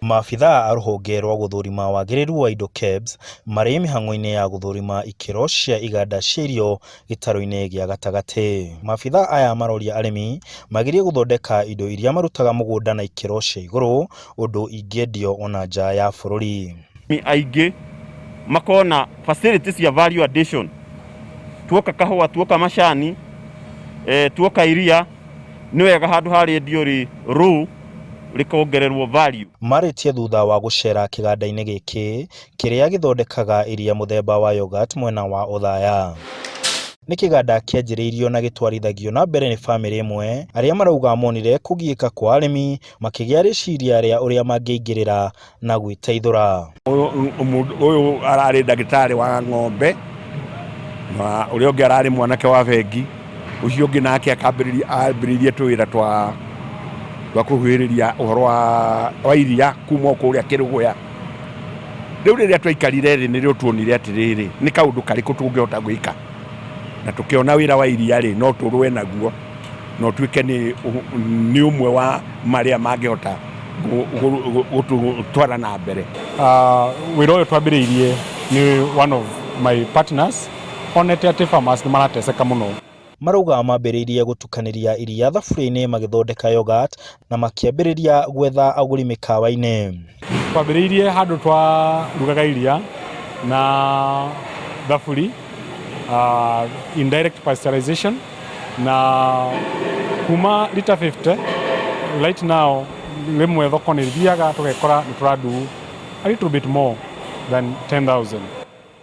Maabithaa a rũhonge rwa gũthũrima wagĩrĩru wa indo KEBS marĩ mĩhang'o-inĩ ya gũthũrima ikĩro cia iganda cia irio gĩtarũ-inĩ gĩa gatagatĩ. Maabithaa aya maroria arĩmi magerie gũthondeka indo iria marutaga mũgũnda na ikĩro cia igũrũ ũndũ ingĩendio ona nja ya bũrũri. Aingĩ makorwo na facility cia value addition, tuoka kahũa, tuoka macani, tuoka iria, nĩ wega handũ harĩendio rĩ raw rĩkongererwo value. Marĩtie thutha wa gũcera kĩganda-inĩ gĩkĩ kĩrĩa gĩthondekaga iria mũthemba wa yoghurt mwena wa Othaya. Nĩ kĩganda kĩanjĩrĩirio na gĩtwarithagio na mbere nĩ bamĩrĩ ĩmwe arĩa marauga monire kũgiĩka kwa arĩmi makĩgĩa rĩciria rĩa ũrĩa mangĩingĩrĩra na gwĩteithũra. Ũyũ ararĩ ndagĩtarĩ wa ng'ombe na ũrĩa ũngĩ ararĩ mwanake wa bengi, ũcio ũngĩ nake akambĩrĩria ambĩrĩirie tũwĩra twa twa kũhuhĩrĩria ũhoro wa iria kuma o kũrĩa Kĩrũgũya. Rĩu rĩrĩa twaikarire thĩ nĩrĩo tuonire atĩrĩrĩ, nĩ kaũndũ karĩkũ tũngĩhota gwĩka, na tũkĩona wĩra wa iria rĩ, no tũrũe naguo na ũtuĩke nĩ ũmwe wa marĩa mangĩhota gũtwara na mbere. Wĩra ũyũ twambĩrĩirie nĩ one of my partners onete atĩ farmers nĩ marateseka mũno. Marauga mambĩrĩirie gũtukanĩria iria thaburia-inĩ magĩthondeka yoghurt na makĩambĩrĩria gwetha agũri mĩkawa-inĩ. Twambĩrĩirie handũ twarugaga iria na thaburi, indirect pasteurization, na kuma lita 50 right now rĩmwe thoko nĩ ithiaga tũgekora nĩ tũrandu a little bit more than 10,000.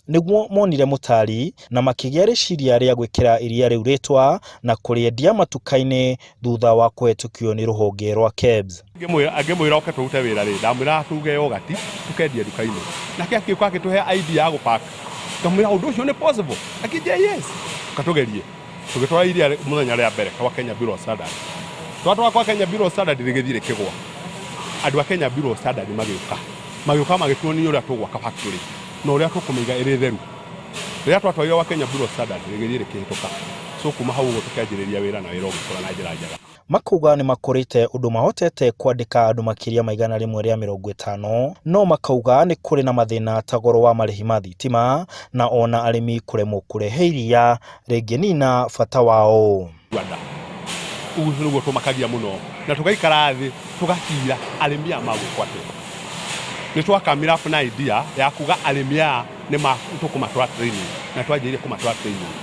Nĩguo monire mũtari na makĩgĩa rĩciria rĩa gwĩkĩra iria rĩu rĩtwa na kũrĩendia matuka-inĩ thutha wa kũhetũkio nĩ rũhonge rwa KEBS. Ngĩmwĩra oke tũrute wĩra rĩ, ndamwĩraga tuge yogurt tũkendie nduka-inĩ, nake akĩũka akĩtũhe idea ya gũpack, ngamwĩra ũndũ ũcio nĩ possible, akĩnjĩra yes, katũgerie. Tũgĩtwara iria mũthenya rĩa mbere kwa Kenya Bureau of Standards, twatwara kwa Kenya Bureau of Standards rĩgĩthiĩ rĩkĩgwa. Andũ a Kenya Bureau of Standards magĩũka magĩtuonia ũrĩa tũgwaka factory na ũrĩa tũkũmĩiga ĩrĩ theru. Rĩrĩa twatwarire gwa Kenya Bureau of Standards rĩgĩthiĩ rĩkĩhĩtũka. So kuma hau ũguo tũkĩanjĩrĩria wĩra na wĩra ũgĩkũra na njĩra njega. Makauga nĩ makũrĩte ũndũ mahotete kwandĩka andũ makĩria ma 150, no makauga nĩ kũrĩ na mathĩna ta goro wa marĩhi ma thitima na ona arĩmi kũremwo kũrehe iria rĩngĩnina bata wao. Rwanda ũguo nĩguo tũmakagia mũno na tũgaikara thĩ tũgakira arĩmi aya magwĩkwo atĩa. Nĩ twakamira up na idea ya kuga arĩmi aya nĩ tũkũmatwara training na twanjĩrĩirie kũmatwara training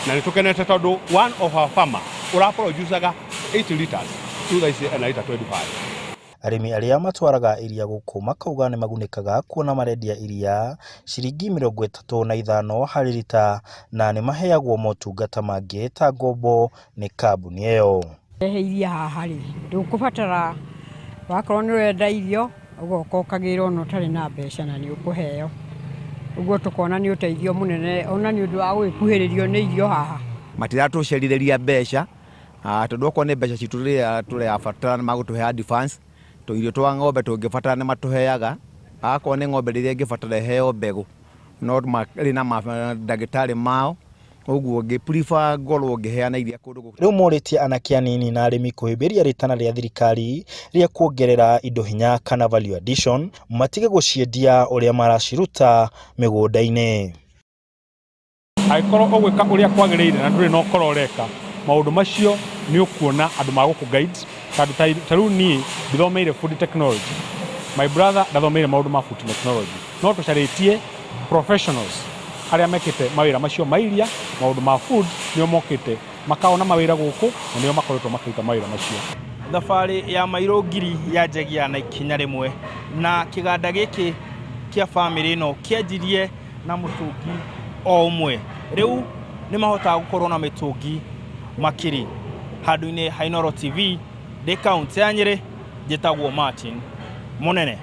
na nĩ tũkenete tondũ one of our farmer ũraproducaga 8 liters rĩu thaa ici ena lita 25. Arĩmi arĩa matwaraga iria gũkũ makauga nĩ magunĩkaga kuona marendia iria ciringi 35 harĩ rita na nĩ maheagwo motungata mangĩ ta ngombo nĩ kambuni ĩyo. Rehe iria haha rĩ, ndũkũbatara wakorwo nĩ ũrenda irio ũgoka ũkagĩra ona ũtarĩ na mbeca na nĩ ũkũheo. Ũguo tũkona nĩ ũteithio mũnene ona nĩ ũndũ wa gũgĩkuhĩrĩrio nĩ irio haha. Matiratũcerithĩria mbeca tondũ okorwo nĩ mbeca citũ rĩrĩa tũrabatara nĩ magũtũhe advance, tũirio twa ng'ombe tũngĩbatara nĩ matũheaga, akorwo nĩ ng'ombe rĩrĩa ĩngĩbatara ĩheo mbegũ no marĩ na mandagĩtarĩ mao, ũguo ngĩ prefer ngorwo ngĩheana iria kũndũ gũkũ. Rĩu morĩtie anake anini na arĩmi kũhĩmbĩria rĩtana rĩa thirikari rĩa kuongerera indo hinya kana value addition, matige gũciendia ũrĩa maraciruta mĩgũnda-inĩ. Angĩkorwo ũgwĩka ũrĩa kwagĩrĩire na ndũrĩ na ũkora ũreka maũndũ macio, nĩ ũkuona andũ magũkũ guide, tondũ ta rĩu niĩ ndithomeire food technology, my brother ndathomeire maũndũ ma food technology, no tũcarĩtie professionals arĩa mekĩte mawĩra macio ma iria, maũndũ ma food, nĩo mokĩte makaona mawĩra gũkũ na nĩo makoretwo makĩruta mawĩra macio. Thabarĩ ya mairo ngiri yanjagia na ikinya rĩmwe, na kĩganda gĩkĩ kĩa bamĩrĩ ĩno kĩanjirie na mũtũngi o ũmwe. Rĩu nĩ mahotaga gũkorwo na mĩtũngi makiri. Handũ-inĩ ha Inooro TV ndĩ kaũntĩ ya Nyĩrĩ, njĩtagwo Martin Mũnene.